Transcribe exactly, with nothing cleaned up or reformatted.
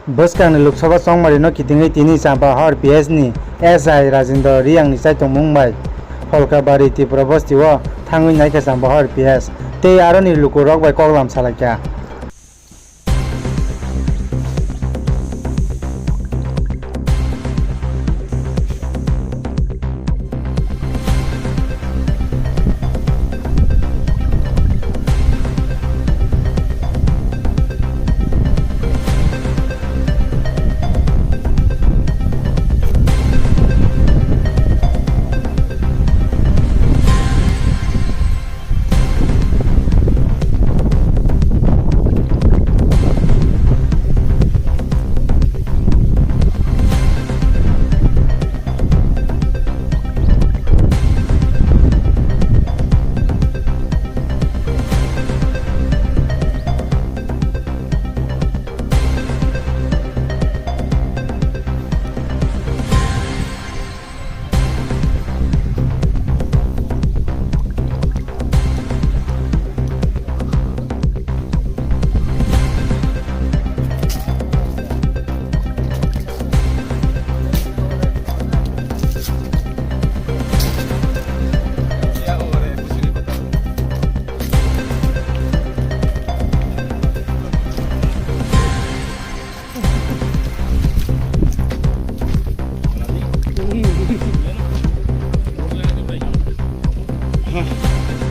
Bwskangni Lok Sabha chongmarino kitingwi tini Champahor P S ni S I Rajendra Reang ni chaitongmung bai Pholkabari Tripura Bosti o thangwi naikha Champahor P S tei aroni lukurok bai koklam salaikha.